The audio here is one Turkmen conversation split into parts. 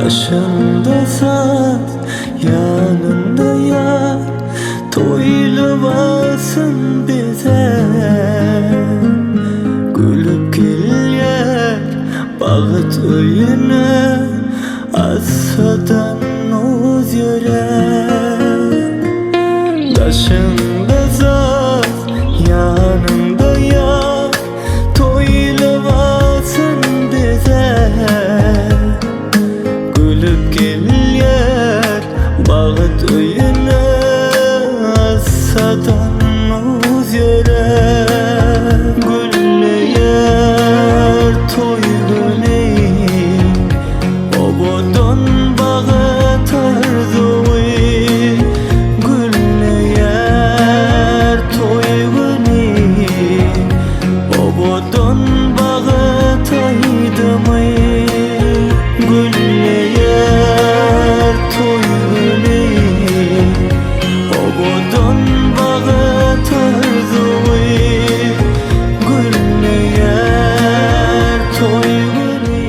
Daşyňda saz, ýanyňda ýar, Toý lybasyn bezäp. Gülüp gelýär bagt öýüne, Assadan uz ýöräp. Daşyňda saz, ýanyňda ýar, Toý lybasyn bezäp, Gülüp gelýär bagt öýüne, Assadan uz ýöräp. Gülleýär toý güni, Owadan bagt arzuwy. Gülleýär toý güni. Owadan bagt aýdymy Gülleýär toý güni Owadan bagt arzuwy Gülleýär toý güni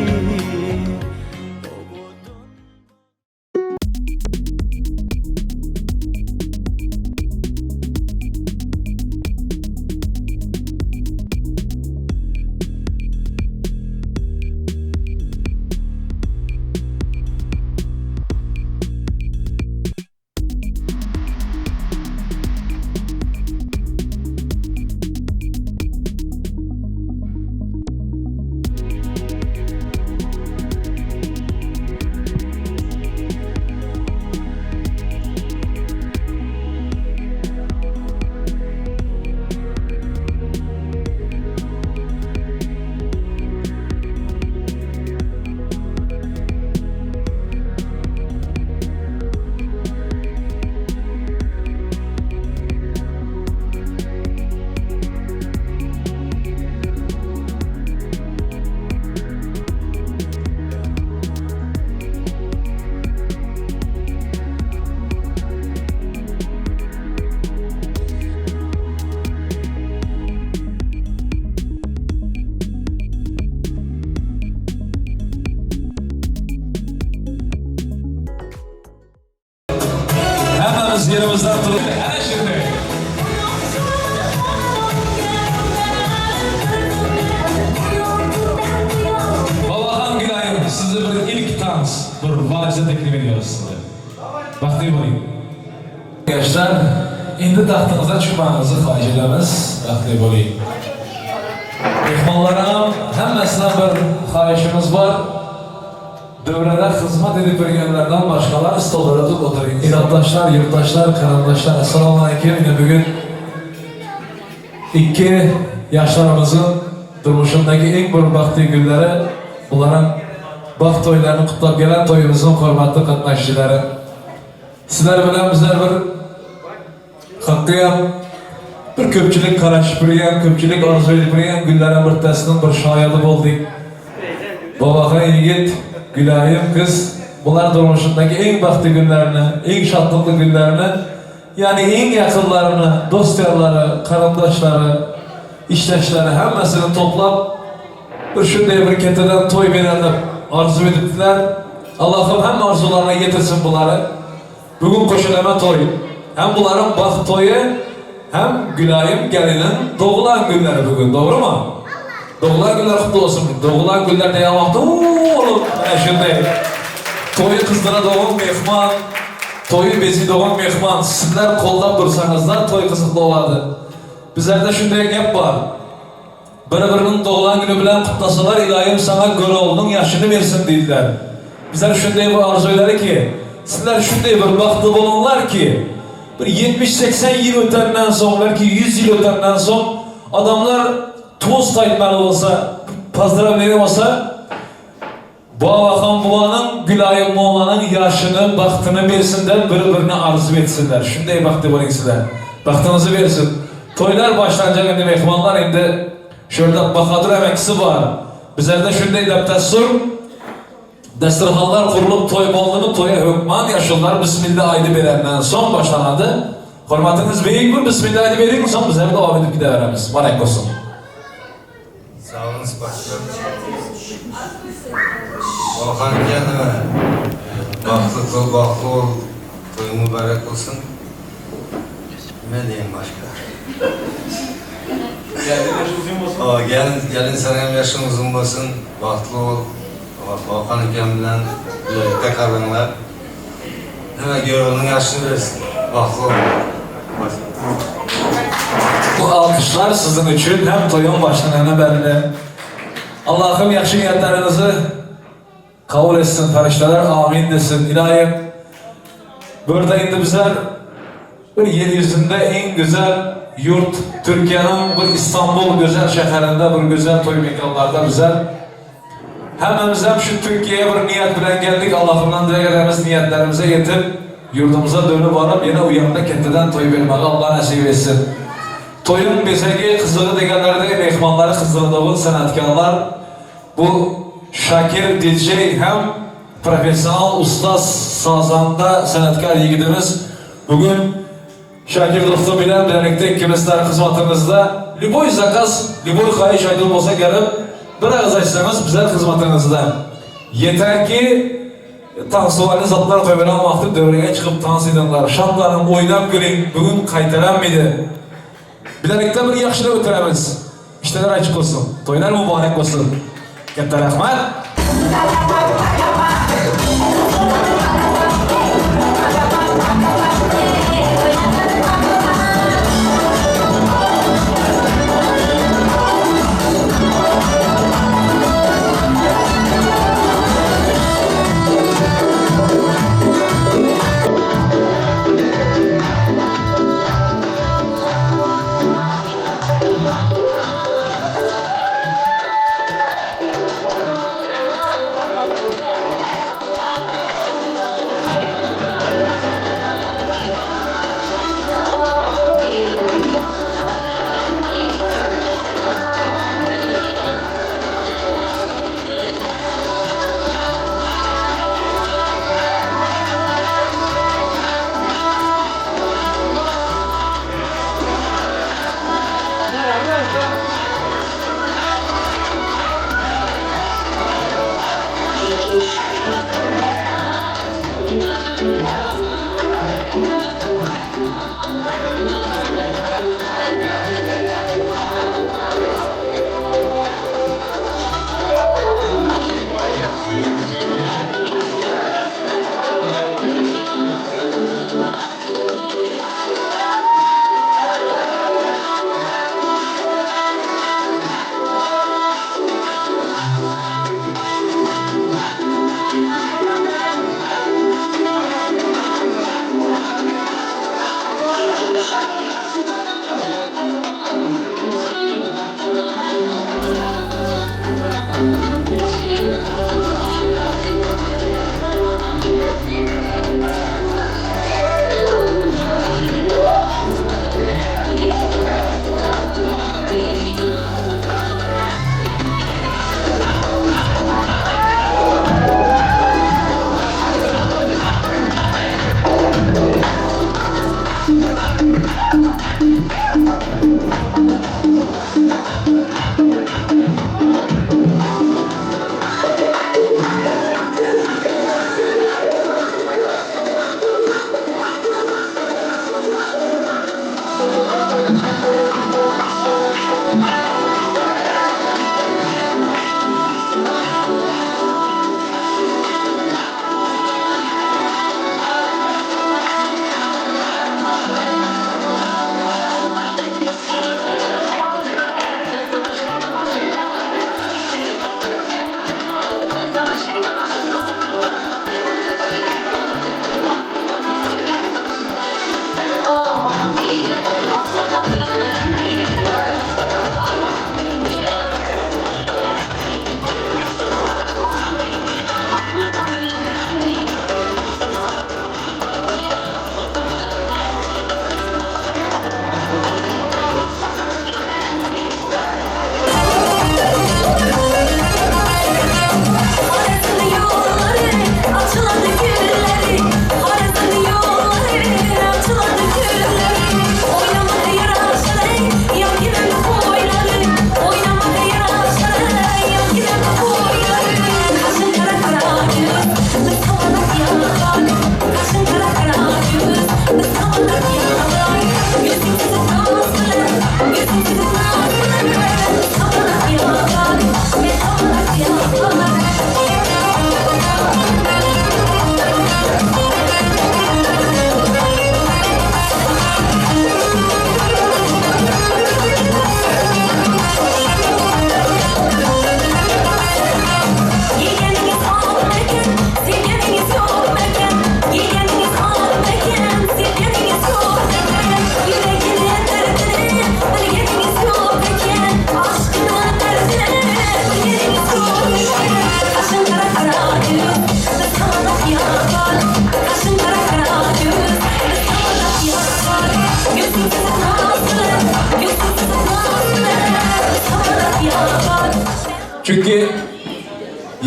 Owadan. Hemmemiz yerimizden turup Ana şimdi. Babahan Gülay'ım size bir ilk dans, bir valize teklif ediyoruz size. Baxtli bo'ling. Yoshlar, endi taxtingizdan tushmaningizni xohish etamiz. Baxtli bo'ling. Mehmonlar ham hammasidan bir xohishimiz bor. Dövrede hizmet edip bergenlerden başkalar stollara tutup oturun. İnatdaşlar, yurttaşlar, qarindoshlar, assalomu alaykum. Yine bugün ikki yaşlarımızın durmuşundaki eng bir baxtli günleri buların baxt to'ylarini qutlab gelen to'yimizning hurmatli qatnashchilari. Sizlar bilan bizlar bir haqqiyam bir ko'pchilik qarashib turgan, ko'pchilik orzu edib turgan günlarning birtasining bir shohidi bo'ldik. Babaxon yigit, Gülayim qiz bular durmuşundaki eng baxtli günlerini, eng şadlıklı günlerini, yani eng yaqinlarini, dost yarlari, qarindoshlari, ishlashlari hammasini to'plab bir shunday bir kattadan to'y beradi deb orzu edibdilar. Allohim hamma orzularini yetirsin buları. Bugun qo'shilama to'y. Ham bularning baxt to'yi, ham Gülayim gelinin doğulan günleri bugün, doğru mu? Doğulan günler kutlu olsun. Doğulan günler degan vaqtda oğlum mana shunday to'yi qizdiradigan mehmon, to'yi beziydigan mehmon. Sizlar qo'llab tursangizlar to'y qiziqli bo'ladi. Bizlarda shunday gap bor. Bir-birining doğulan günü bilan qutlasalar, iloyim sana Go'ro'g'lining yoshini bersin deydilar. Bizlar shunday bir orzularki, sizlar shunday bir baxtli bo'linglarki, bir 70-80 yil o'tandan so'ng, balki 100 yil o'tandan so'ng odamlar tost aytmali bo'lsa, поздравление bo'lsa, Babaxon buvaning, Gülayim mo'laning yoshini, baxtini bersin deb bir-birini arzu etsinlar. Shunday baxtli bo'ling sizlar. Baxtingizni bersin. To'ylar boshlanacak endi mehmonlar endi shu yerda Bahodir amakisi bor. Bizlarda shunday deb dastur dasturxonlar qurilib to'y bo'ldimi, to'ya hukman yoshlar bismillah aytib berandan so'ng boshlanadi. Hurmatingiz buyuk bir bismillah aytib bering, so'ng bizlar davom etib ketaveramiz. Barak bo'lsin. Sağ olun, başkanım. Volkan Canım. Bagtly toý bagtly bol toýuň mübärek bolsun. Nime diýeýin başga. Gelin ýaşy uzyn bolsun. Hawa gelin gelin seň hem ýaşyň uzyn bolsun bagtly bol. Hakan ekem bilen bilelikde galyňlar. Nime Göroglyň ýaşyny bersin. Bagtly boluň. Bu alkyşlar siziň üçin hem toýuň başlanany belli. Allahym ýagşy niýetleriňizi kabul etsin, perişdeler amin desin. Ilaýym, bu ýerde indi bizler bir ýer ýüzünde iň güzel ýurt Türkiýäniň bir Istanbul güzel şäherinde bir güzel toý mekanlarda bizler hemmemizem şu Türkiýäye bir niýet bilen geldik. Allahymdan dileg edemiz niýetlerimize ýetip ýurdumyza dönüp baryp ýene uýanda ketdeden toý bermegi Allah nesip etsin. Toýuň bezegi, gyzygy degenlerde mehmanlary gyzdyrdygy senetkarlar bu Şakir DJ hem professional ussat sazanda senetkar ýigidimiz bu gün Şakir dostum bilen birlikde ikimizler hyzmatyňyzda lýuboý zakaz lýuboý haýyş aýdym bolsa gelip bir agyz aýtsaňyz bizler hyzmatyňyzda ýeter ki Tansuwally zatlar goýberen wagty döwrege çykyp tans ediňler, şatlanyň, oýnap gülüň, bu gün gaýtaranmydy? Bilelikde bir ýagşylyk ötüremiz. Işler açyk bolsun. Toýlar mübarek bolsun. Katta rahmat.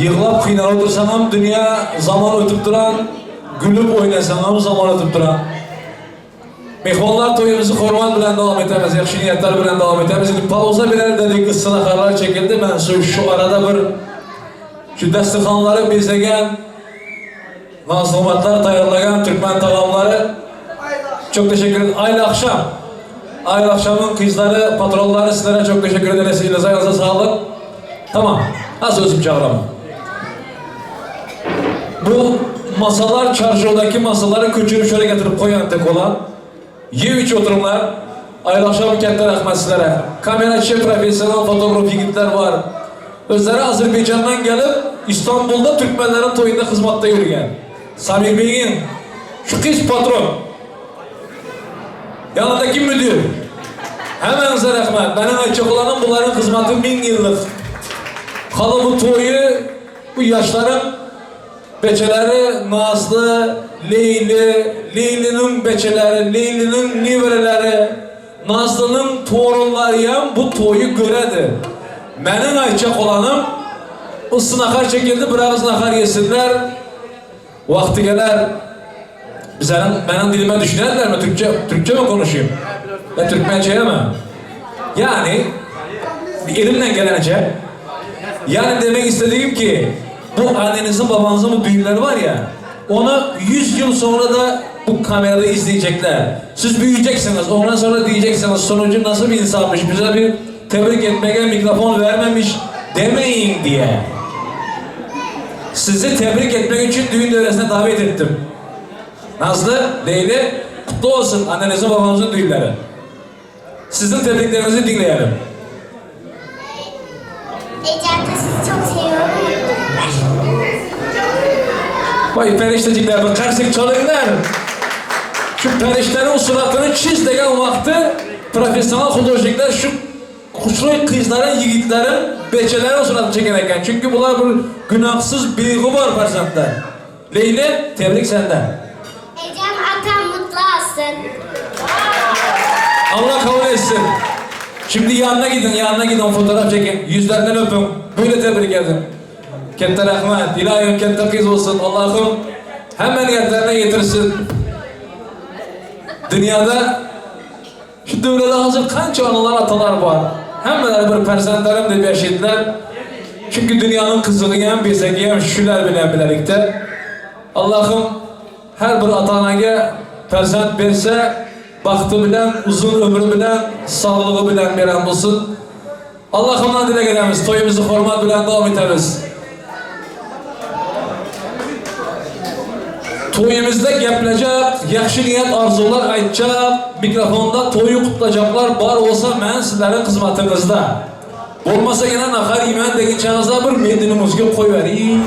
Ýyglap kynanyp otursaňam dünýä zaman ötüp duran, gülüp oýnasaňam zaman ötüp duran. Myhmanlar toýumyzy hormat bilen dowam etemiz, ýagşy niýetler bilen dowam etemiz. Indi pauza berer dedik, yssy naharlar çekildi. Men şu şu arada bir şu desterhanlary bezegen, naz-nygmatlar taýýarlagan türkmen tagamlary çok teşekkür ederim. Aýly akşam. Aýly akşamyň gyzlary, patronlary sizlere çok teşekkür ederiz. Elinize ayağınıza sağlık. Tamam. Az özüm çağıramam. Bu masalar, çarşovdaki masaları köçürüp şöyle getirip koyan tek olan. Ye üç oturumlar. Aýly akşam katta rahmat sizlere. Kameraçı, profesyonel fotoğraf yigitler var. Özleri Azerbaycan'dan gelip İstanbul'da Türkmenlerin toyunda hizmatta yürüyen. Samir Bey'in şu kız patron. Yanındaki müdür. Hemen rahmet. Benim aytacak olanım bunların hizmeti 1000 yıllık. Halı bu toyu bu yaşların beçeleri Nazlı, Leyli, Leyli'nin beçeleri, Leyli'nin nivereleri, Nazlı'nın torunları bu toyu göredi. Benim aytacak olanım ıssı nakar çekildi, biraz nakar yesinler. Vakti geler. Bizlerin, benim dilime düşünerler mi? Türkçe, Türkçe mi konuşayım? Ben Türkmençeye mi? Yani elimden gelence. Yani demek istediğim ki bu annenizin babanızın bu düğünleri var ya onu 100 yıl sonra da bu kamerada izleyecekler. Siz büyüyeceksiniz. Ondan sonra diyeceksiniz sonucu nasıl bir insanmış bize bir tebrik etmeye mikrofon vermemiş demeyin diye. Sizi tebrik etmek için düğün döresine davet ettim. Nazlı, Leyli, kutlu olsun annenizin babanızın düğünleri. Sizin tebriklerinizi dinleyelim. Ecem de sizi çok seviyorum. Mutluluklar. Vay periştecikler, bir karsik çalınlar. Şu periştenin suratını çiz degen vakti profesyonel hudojnikler şu kuşlu kızların, yiğitlerin, beçelerin suratını çeken eken. Çünkü bunlar bir günahsız beygubar farzantlar. Leyli, tebrik senden. Ecem atam mutlu olsun. Allah kabul etsin. Şimdi yanına gidin, yanına gidin, fotoğraf çekin. Yüzlerinden öpün. Böyle tebrik edin. Kette rahmet, ilahim kette kız olsun. Allah'ım hemen niyetlerine getirsin. Dünyada şu devrede hazır kança analar atalar var. Hemmeleri bir perzentlerim deb yaşaydılar. Çünkü dünyanın kızını hem bezegi hem şüler bilen birlikte. Allah'ım her bir ata-anaga perzent berse, bahtı bilen, uzun ömrü bilen, sağlığı bilen veren olsun. Allah'ımdan dile gelemiz, toyumuzu hormat bilen devam etemiz. Toyumuzda gapilacak, yaxshi niyat arzular aytacak, mikrofonda toyu kutlayacaklar bar olsa men sizlerin hizmetinizde. Bolmasa yine nahar yemen degençenizde bir medinimizge koyvereyim.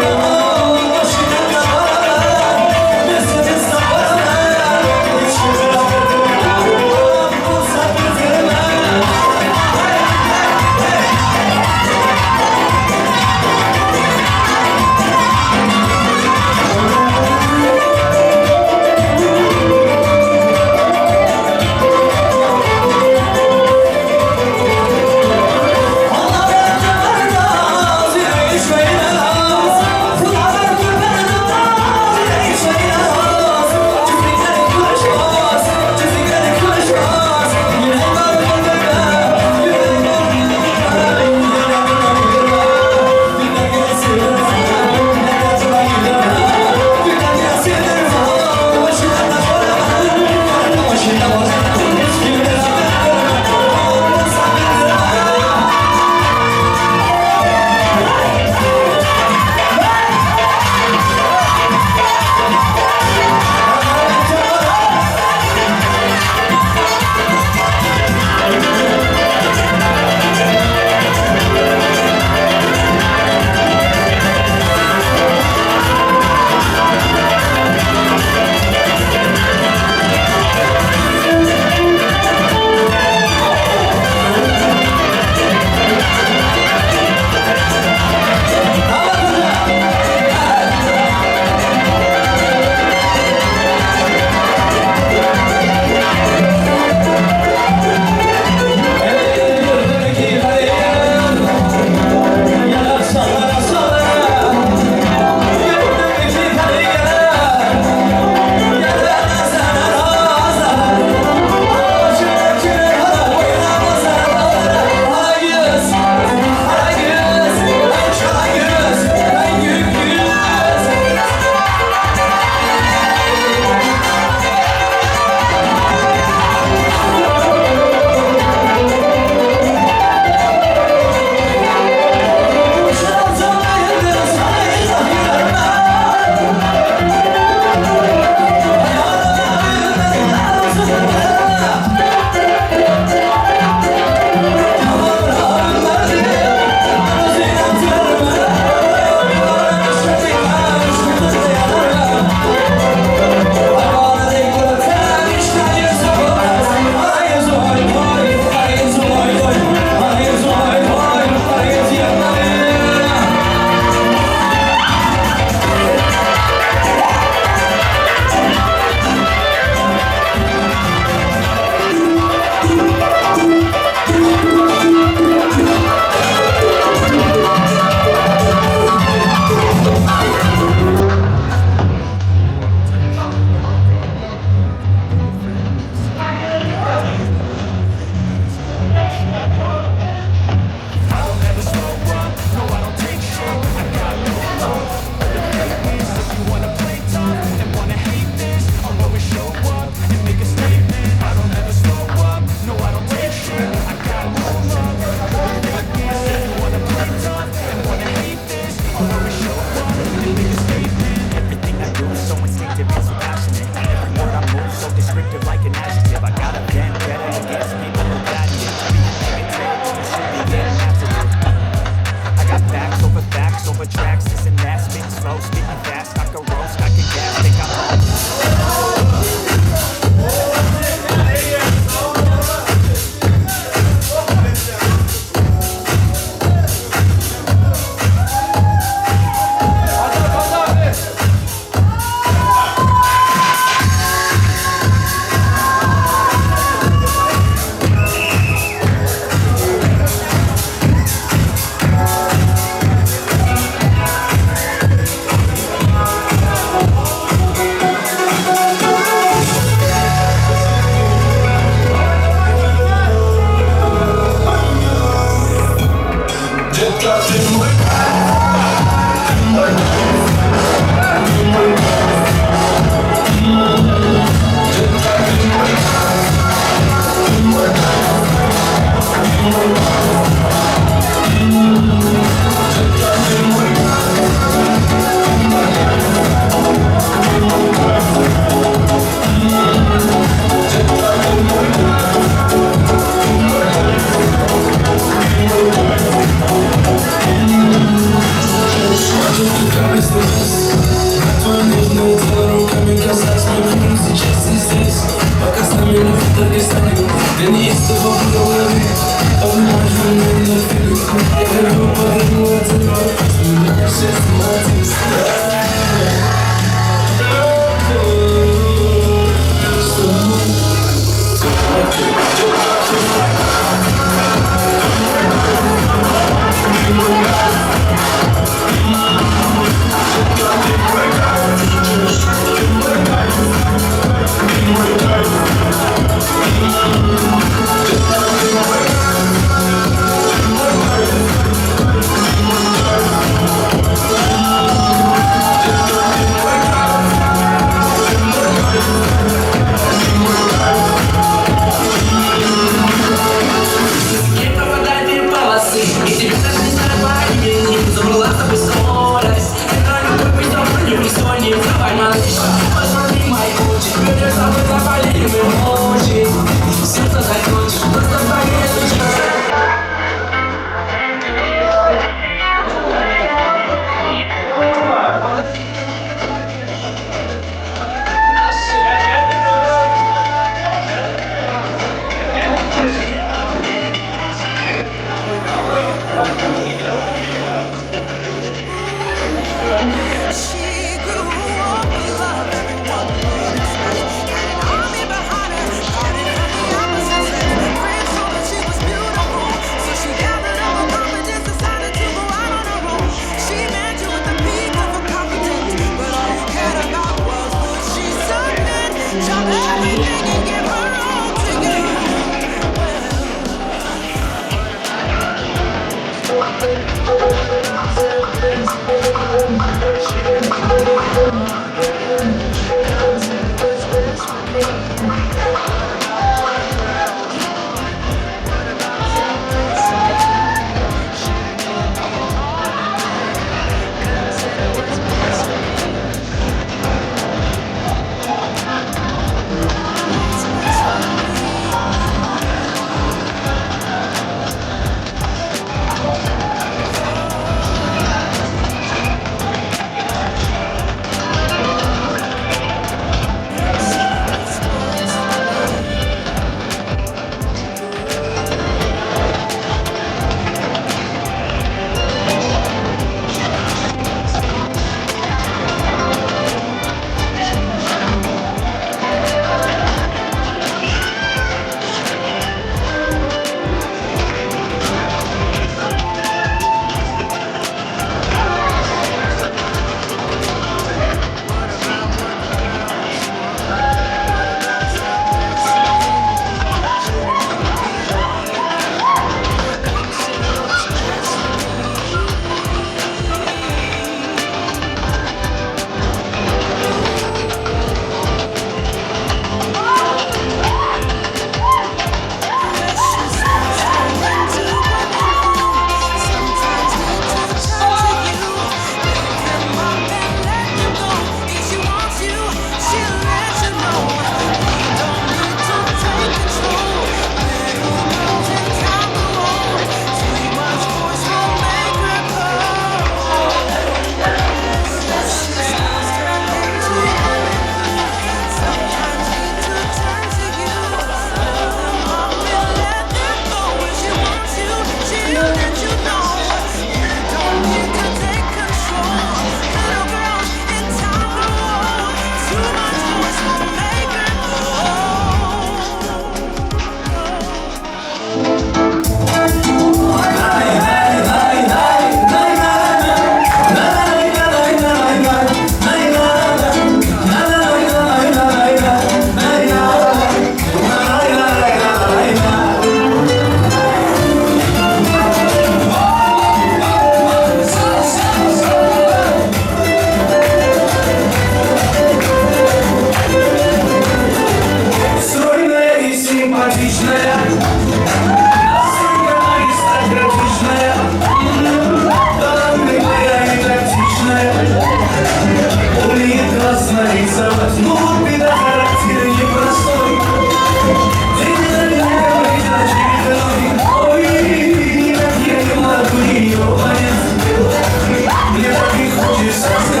Мне так и хочется.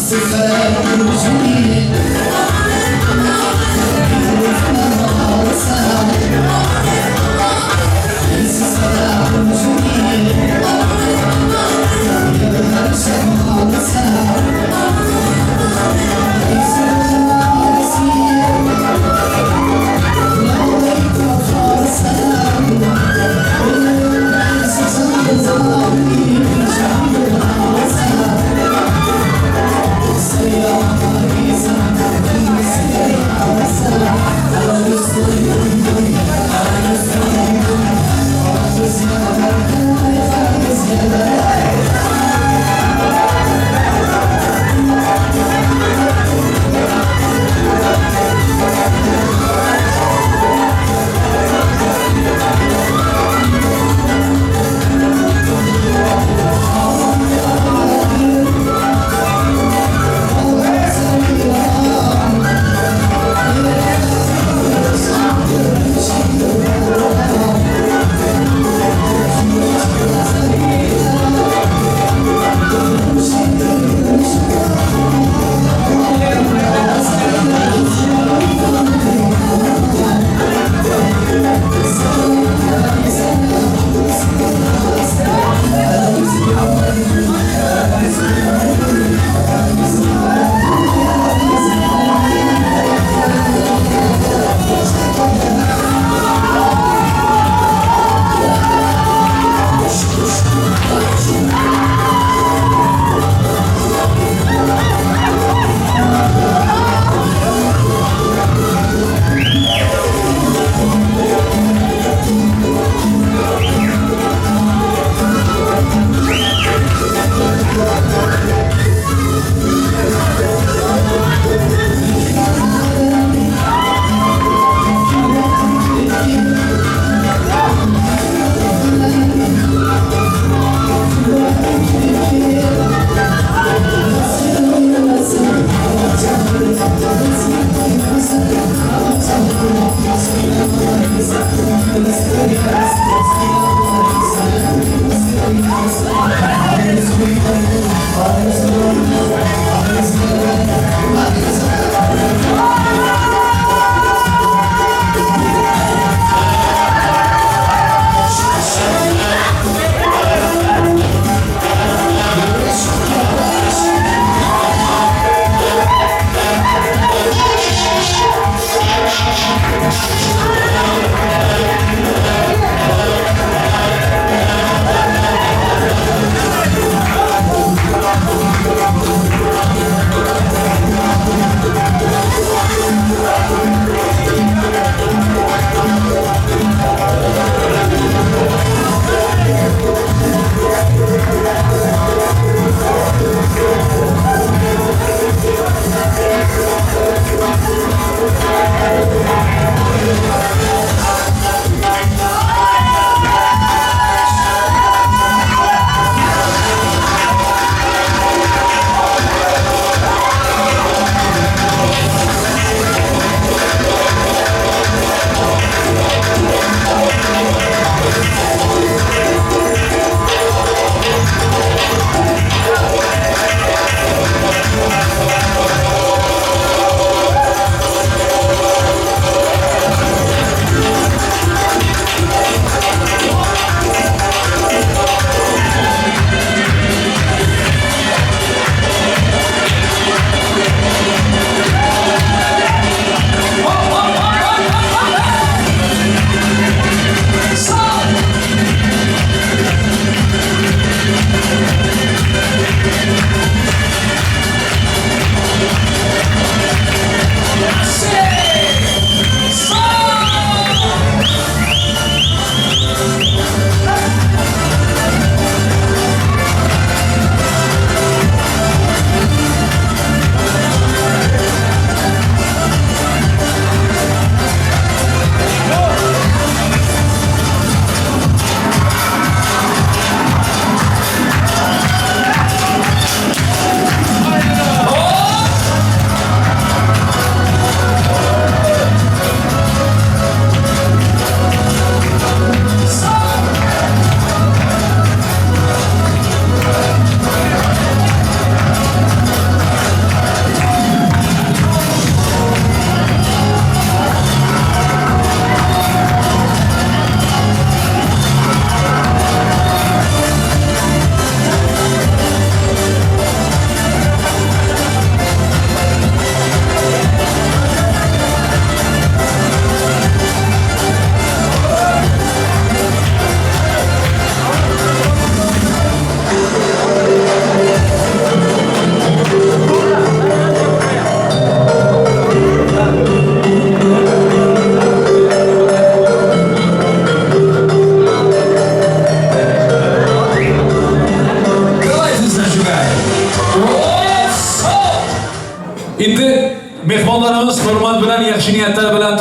Sefer gözünü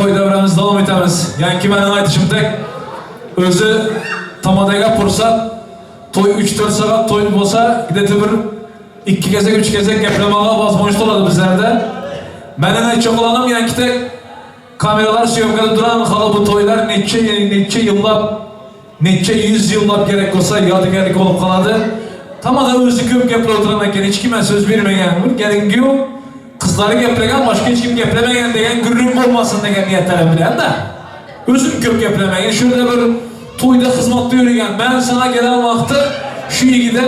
toý döwremizi dowam etemiz. Ýaňky meniň aýdyşym dek, özi tamadaýga pursat, toý üç-dört sagat toý bolsa, gideti bir ikki gezek, üç gezek geplemäge wazmožnost bolady bizlerde. Meniň aýtjak bolanym ýaňky dek, kameralar sýomkada duran haly bu toýlar neçe, neçe ýyllap, neçe ýüz ýyllap gerek bolsa ýadygärlik bolup galady. Tamada özi köp geplep oturan eken, hiç kime söz bermeýän bir gelin giýew. Gyzlary geplegen başga hiç kim geplemegen degen gürrüň bolmasyn degen niýetlerem bilen-de. Özüm köp geplemegin. Şu ýerde bir toýda hyzmatda ýöreýän. Men saňa gelen wagty şu ýigide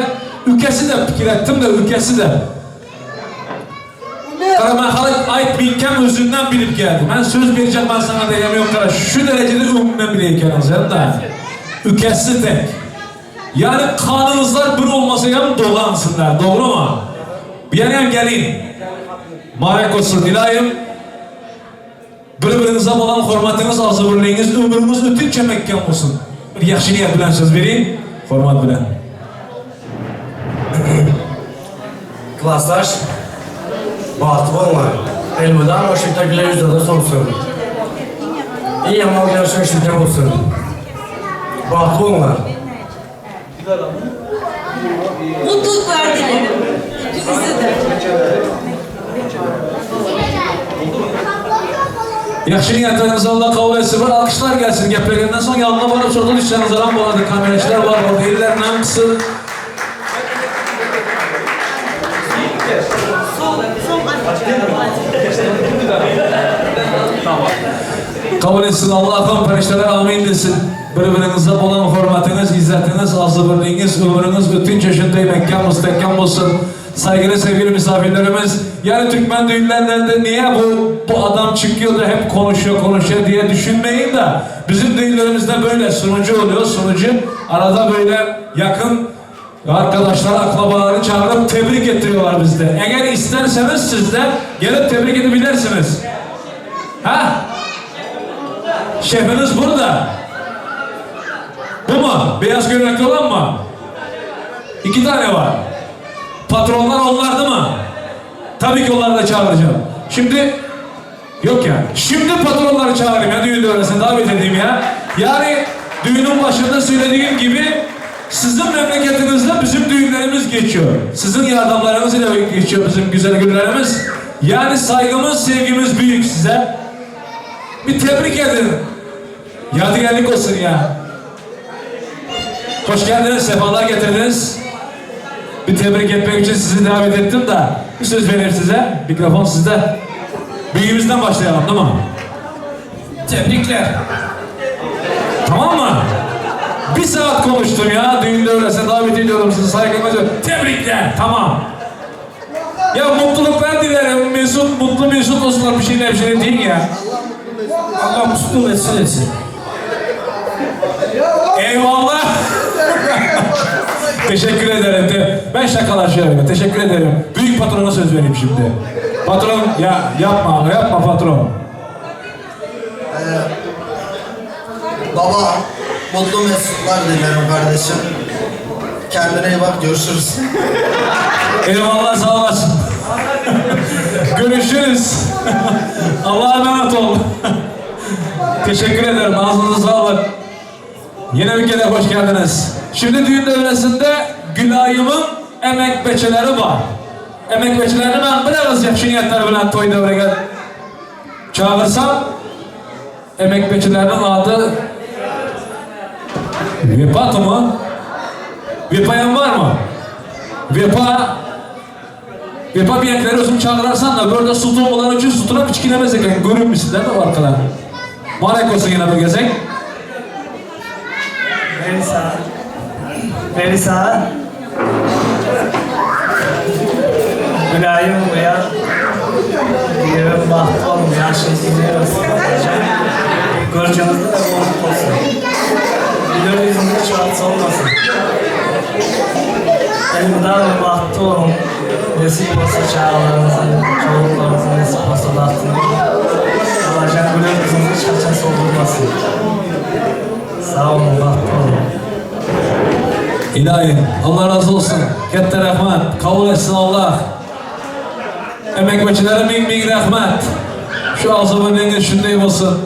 ükesi dep pikir etdim-de ükesi dep. Gara men haly aýtmyňkam özünden bilip geldi. Men söz berjek men saňa degem ýok gara şu derejede öňünden bile ekeniň sen-de. Ükesi tek. Ýani kanyňyzlar bir bolmasa hem dogansynlar dogrymy? Biýanyam gelin. Marek bolsun ilayim. Bir biriňize bolan hormatyňyz agzybirligiňiz ömrüňiz ötünçe mekgem bolsun. Bir ýagşy niýet bilen söz berin hormat bilen. Klasdaş bagtly bolmaň. Elmydama şeýle güler ýüzüňiz bolsun. Iň ýaman görşüň şeýle bolsun. Bagtly bolmaň. Mutluluklar dilerim. Ikinize de. Ýagşy niýetlerinizi Allah kabul etsin. Bir alkyşlar gelsin. Geplegenden soň ýanyna baryp şurada düşseňiz aram bolady. Kameraçylar bar orada ellerinden gysyp. Kabul etsin Allahym perişdeler amin desin. Bir-biriňize bolan hormatyňyz, izzetiňiz, agzybirligiňiz, ömrüňiz ötünçe şunday mähkem, mustahkem bolsun. Saygıly sevgili misafirlerimiz, yani Türkmen düğünlerinde niye bu, bu adam çıkıyor da hep konuşuyor konuşuyor diye düşünmeyin de bizim düğünlerimizde böyle sunucu oluyor, sunucu arada böyle yakın arkadaşlar, akrabaları çağırıp tebrik ettiriyorlar bizde. Eğer isterseniz siz de gelip tebrik edebilirsiniz. Ha? Şefiniz burada. Bu mu? Beyaz gömlekli olan mı? İki tane var. Patronlar onlar değil mi? Tabii ki onları da çağıracağım. Şimdi yok ya. Şimdi patronları çağırayım ya düğün dövresine davet edeyim ya. Yani düğünün başında söylediğim gibi sizin memleketinizde bizim düğünlerimiz geçiyor. Sizin yardımlarınız ile geçiyor bizim güzel günlerimiz. Yani saygımız, sevgimiz büyük size. Bir tebrik edin. Yadigarlık olsun ya. Hoş geldiniz, sefalar getirdiniz. Bir tebrik etmek için sizi davet ettim de bir söz vereyim size. Mikrofon sizde. Büyüğümüzden başlayalım değil mi? Tebrikler. Tamam mı? Bir saat konuştum ya. Düğünde öylese davet ediyorum sizi saygımla. Tebrikler. Tamam. Ya mutluluklar dilerim. Mesut, mutlu mesut olsunlar bir şeyler bir şey deyin ya. Allah mutlu mesut etsin. Eyvallah. Teşekkür ederim. De- Ben şakalaşıyorum. Teşekkür ederim. Büyük patrona söz vereyim şimdi. Patron ya yapma ama yapma patron. Baba, mutlu mesutlar dilerim kardeşim. Kendine iyi bak, görüşürüz. Eyvallah sağ olasın. Görüşürüz. Allah'a emanet ol. Teşekkür ederim. Ağzınıza sağlık. Yine bir kere hoş geldiniz. Şimdi düğün devresinde Gülayım'ın emek beçeleri var. Emek beçelerini ben biraz yaxşı niyetler bilen toy devrege çağırsam emek beçelerinin adı Vepa mı? Vepayan var mı? Vepa Vepa bir yerlere özüm çağırarsan da böyle sultan olan için sultana piçkilemez eken görünmüşsün değil mi arkadan? Marek olsun yine bir gezek. Melisa. Melisa. Gülayım uyan. Diyorum bahtı olun. Yaşın olsun. Görüşümüzde de bolluk olsun. Güler yüzünüzde hiç olmasın. Elmidam bahtı olun. Nesip olsa çağlarınızın, çocuklarınızın nesip olsa bahtını. Allah'ın güler yüzünüzü hiç kaçan soldurmasın. Sağ olun, bahtı olun. İlahi Allah razı olsun. Kette rahmet. Kabul etsin Allah. Emek bekçilere bin bin rahmet. Şu agzybirligiňiz şunday bolsun.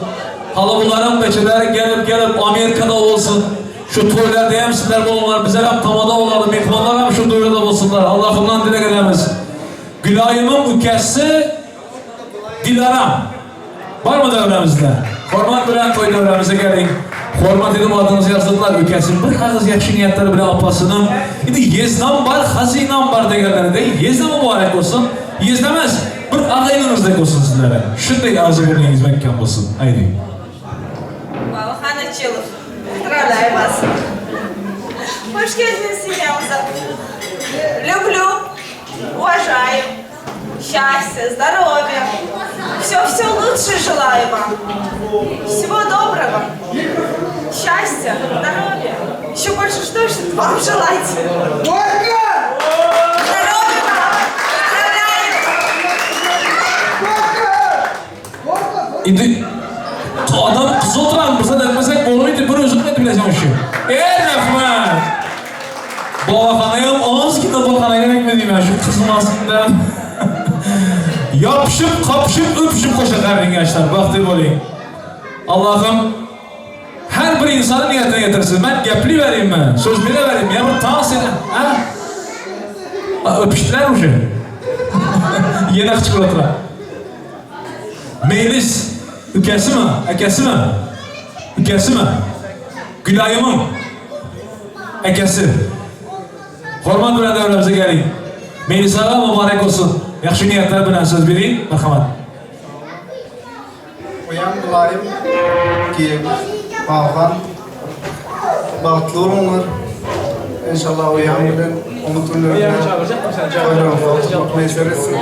Haly bularyň beçeleri gelip gelip Amerikada bolsun. Şu toýlarda hem sizler boluňlar, bizler hem tamada bolaly, mehmanlar hem şu toýlarda bolsunlar. Allahymdan dileg edemiz. Gülaýymyň ükesi Dilaram. Barmy döwrämizde? Hormat bilen toý döwrämize geliň. Hormat edip adyňyzy ýazdylar ükesi bir agyz ýagşy niýetler bilen apasynyň indi ýeznam bar hazynam bar degenleri deý ýezne mübarek bolsun. Ýezne emes bir agaýynyňyzdek bolsun sizlere. Şunday arzuw-dilegiňiz mäkäm bolsun. Aýdyň. Babahan Açilow, Поздравляю вас. Hoş geldiniz семьямıza. Люблю, уважаю. Счастья, здоровья. Все-все лучшее желаю вам. Всего доброго. Счастья, здоровья. Еще больше что ж вам желать? Здоровья вам! Поздравляю! Indi adam kız oturan bursa etmesek bolmaydı bir özüm etip bileceğim şu. Ey rahmet! Babahanayam ozgina babahanaya etmediğim ya şu kızmasından. Yapışıp kapışıp öpüşüp koşa qarang yaşlar baxtli bo'ling. Allah'ım her bir insanın niyetine getirsin. Ben gepli vereyim mi? Söz bile vereyim mi? Ya bir tavsiye. Ha? Ha, öpüştüler mi şu? Yine çikolata. Meylis ükesi mi? Ekesi mi? Ükesi mi? Gülayımın ekesi. Hormat bilen döwrämize geliň. Meylis aga mübarek olsun. Ýagşy niýetler bilen söz bereyim. Marhamat. Uýam Gülaýym, giýew Babahan, bagtly boluňlar. Enşallah uýam bilen oňat günlerde toýlaryňyzda oturmak miýesser etsin.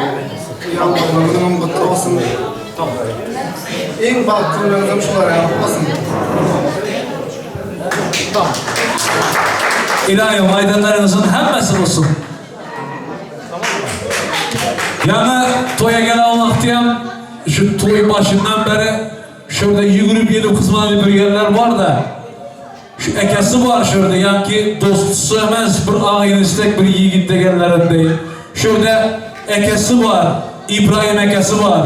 Uýam doglan günüňem gutly bolsun. Iň bagtly günleriňizem şular ýaly bolsun. Ilayim aýdanlaryňyzyň hemmesi bolsun. Ýaňy toýa gelen wagtym şu toý başyndan beri şurada ýügürip gelip hyzmat edip ýörgenler bar da. Şu ekesi bar şurada ýaňky dostusy emes bir agaýyny bir ýigit degenlerinde. Şurada ekesi bar, İbrahim ekesi bar.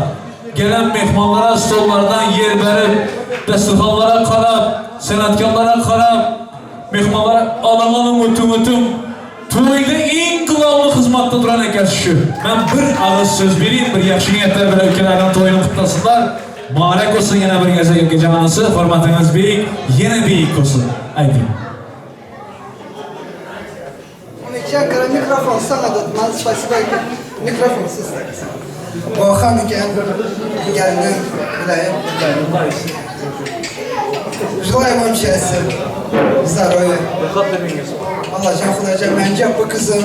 Gelen mehmanlara stollardan yer berip, desturhanlara karap, senatkarlara karap, mehmanlara alın alın ötüm ötüm. Toýda iň kylawly hyzmatda duran ekesi şu. Men bir agyz söz bereyim, bir ýagşy niýetler bilen ülkelerden toýuny gutlasynlar. Mübarek olsun ýene bir gezek gece hormatyňyz beýik, ýene beýik olsun. Aýdyň. Çakara mikrofon sana da Спасибо. Mikrofon siz. Babahan eken geldim. Gülayım. Желаю вам счастья, здоровья. Allajan Xudojan mence bu kızım,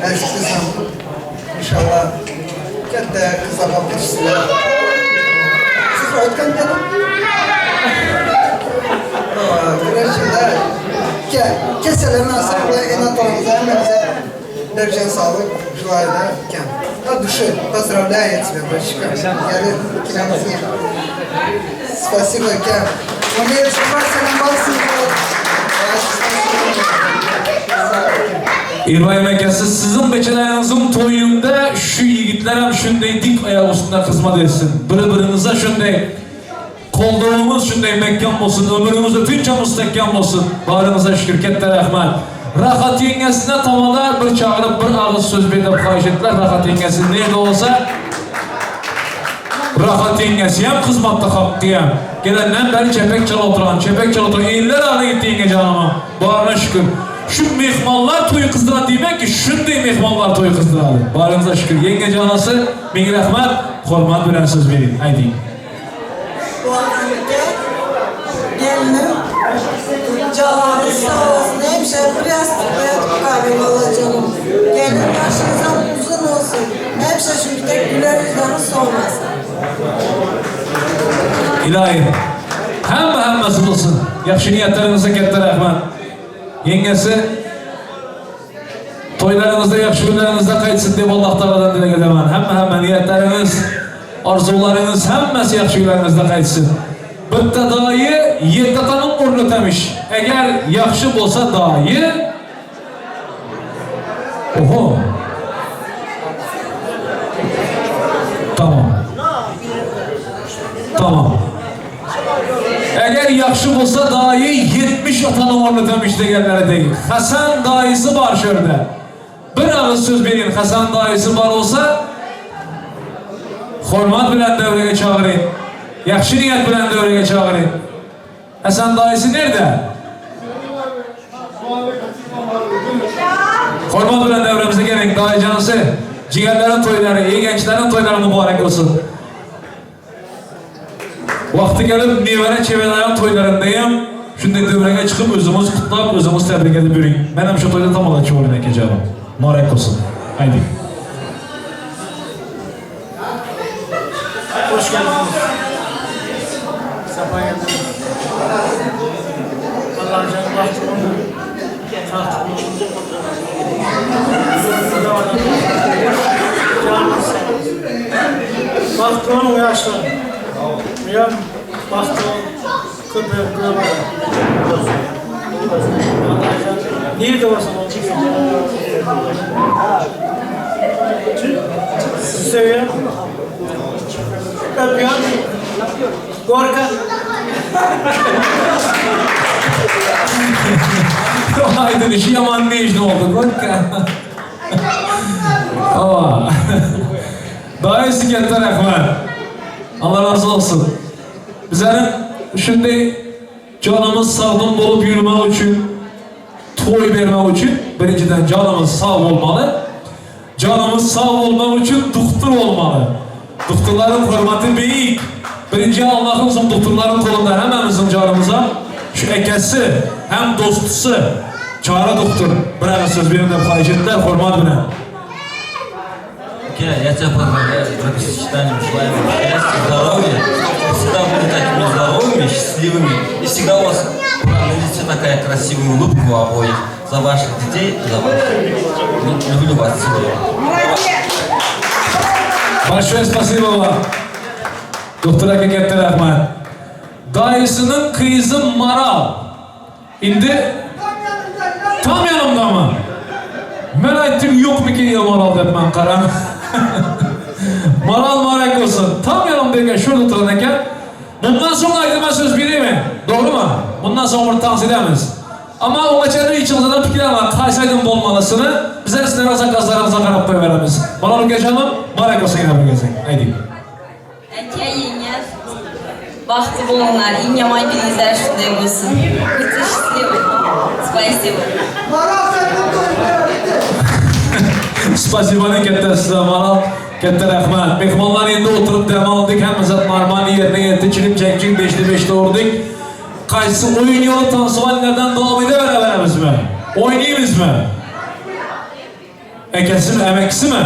aziz kızım. İnşallah katta qizlar olib ketishsinlar. Siz o'tgan dedim. Короче, да. Keselerine sağlık, ene hepinize berjen sağlık. Желаю, да, Кен. От души поздравляю я тебя, братчика. Gelin, kiramızı Спасибо, Кен. Умеешь senin İbrahim akası sizin beçelerinizin toyunda şu yigitler hem şunday dik ayak üstünde hizmet etsin. Biri-birinize şunday qo'ldovingiz shunday mahkam bo'lsin, umringiz o'tincha mustahkam bo'lsin. Baringizga shukr, katta rahmat. Rahat yengesine tomonlar bir chaqirib, bir og'iz so'z berib xohish etdilar. Rahat yengasi nerede olsa Rahat yengesi ham xizmatda haqqi ham. Gelenden beri çepek çal oturan, çepek çal oturan. Eller arada gitti yenge canıma. Barına şükür. Şu mehmanlar toyu kızdıran demek ki şunday mehmanlar toyu kızdıradı. Barınıza şükür. Yenge canası, ming rahmat, hurmat bilan söz bering. Ayting. Bu gelinim canınız sağ olsun. Hemşe bir yastıkta yatıp kahvemi alacağım. Gelin başınıza uzun olsun. Hemşe şu bir tek güler yüzleriniz solmasın. Ilahi. Hamma hammasi bo'lsin. Yaxshi niyatlaringizga katta rahmat. Yengasi to'ylaringizda yaxshi kunlaringizda qaytsin deb Alloh taolodan dilak etaman. Hamma hamma niyatlaringiz, orzularingiz hammasi yaxshi kunlaringizda qaytsin. Bitta doyi yettataning o'rnatamiş. Agar yaxshi bo'lsa doyi Oho. Tamam. Eger ýagşy bolsa daýy 70 atanyň orny tömiş degenleri deý. Hasan daýysy bar şörde. Bir agyz söz berin Hasan daýysy bar bolsa hormat bilen döwrege çagyryn. Ýagşy niýet bilen döwrege çagyryn. Hasan daýysy nirde? Hormat bilen döwremize geliň daýyjanysy. Jigerleriň toýlary, ýegençleriň toýlary mübarek bolsun. Wagty gelip nebere çebereleriň toýlaryndaýam şunday döwrege çykyp özüňiz kutlap özüňiz täbrik edip ýörüň. Menem şu toýda tamadaçy bolayyn ekejanym. Mübarek bolsun. Aýdyň. Hoş geldiniz. Safa geldiniz. Allah'a can bahtı olun. Tahtlı olun. Canınız sağ olsun. Bahtlı olun yaşlar. Uyan bahtlı olun. Köpeğim köpeğim. Nerede olsan olsun. Sizi seviyorum. Öpüyorum. Gorka. Aydın işi yaman ne işin oldu? Gorka. Aa. Daýysy katta rahmat. Allah razı olsun. Bizlerin şimdi canımız sağlam bolup yürümek için, toy bermek için birinciden canımız sağ olmalı. Canımız sağ olmak için doktor olmalı. Doktorların hürmeti büyük. Birinci Allah'ın son doktorların kolunda hemmemizin canımıza şu ekesi hem dostusu Çağrı doktor bir ağız söz benim de xahiş ettiler hürmet bilen. Я тебя поздравляю с бракосочетанием, желаю вам счастья, здоровья, чтобы всегда были такими здоровыми, счастливыми, и всегда у вас была на лице такая красивая улыбка у обоих. За ваших детей, за вас. Люблю вас, целую. Большое спасибо вам. Doktor aka katta rahmat. Dayısının kızı Maral. Indi tam yanımda mı? Men aýtdym ýokmy ki ya Maral dep men garam. Maral mübarek olsun. Tam yanımda eken, şurada oturan eken. Bundan sonra aýdyma söz bereymi? Dogry mı? Bundan sonra bir tans edemiz. Ama oňa çenli içimizden pikir var. Haýsy aýdym bolmalysyny bizler sizlere zakazlarımıza garap goýberemiz. Maral ukajanım, mübarek olsun ýene bir gezek. Aýdyň. Aka ýeňňe bagtly boluňlar. Iň ýaman günüňizler şunday bolsun. Будьте счастливы. Спасибо. Спасибо katta size Maral. Katta rahmat. Mehmonlar endi o'tirib dam oldik. Hamma zat normal yerine yetdi. Chilim chekchik beshta beshta urdik. Qaysi o'yin yo'li tansivallardan davom edaveramizmi? O'ynaymizmi? Akasimi, amakisimi?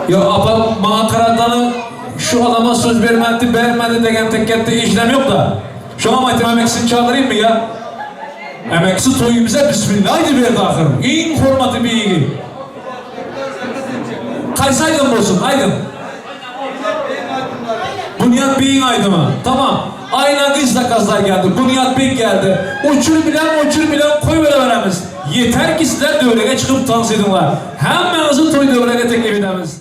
Yo, apa bana qaratlanı şu adama söz bermedi, bermedi degen tek katta işlem yok da. Şu an aytım amakisini çağırayım mı ya? Amakisi toyumuza bismillah berdi axir. Eng hurmati beyigi. Qaysi aydın bolsun? Aydın. Bunyat Bey'in aydımı. Tamam. Aynen kız zakazlar geldi. Bunyat Bey geldi. Uçur bilen uçur bilen koy veremiz. Yeter ki sizler dövrege çıkıp dans edinler. Hemmenizi toy dövrege teklif edemiz.